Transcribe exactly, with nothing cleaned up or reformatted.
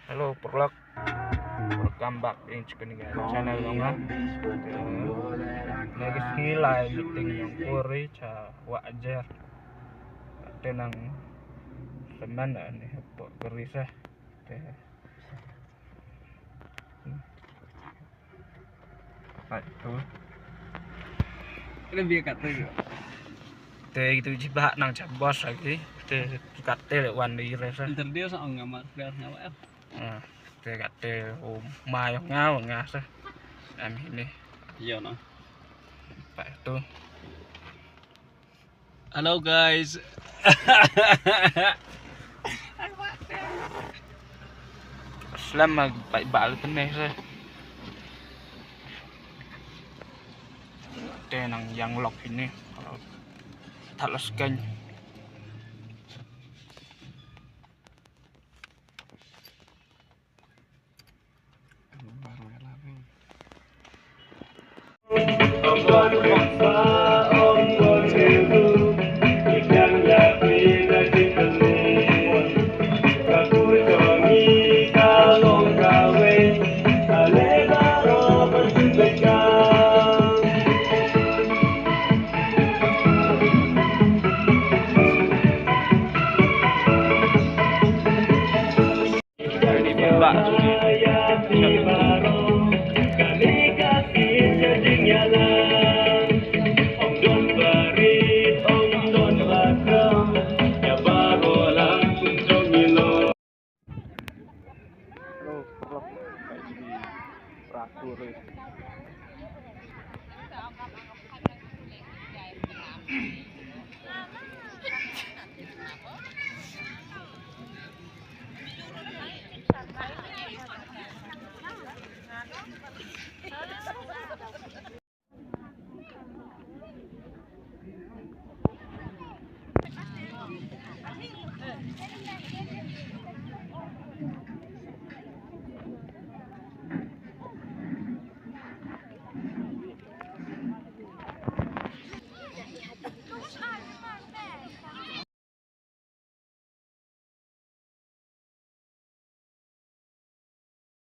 Hello paralok. Welcome back ïa ka channel jong nga. Te, ïa ka sngi lai meeting jong u Ri cha Wah Jer. Te nang semen ani hapoh ka ri sa. Te. Hai tu. Lebih kat tu. Te itu jibah nang chabos lagi. Te kat te lek wan di resa. Interview sa ong ngamar dah ngawa. Ah, te kat te um mai ngawa ngasa. Am ini. Iya no. Pak tu. Hello guys. Slem ma bai bal tene se. Te nang yang lok ini. Thalas kan.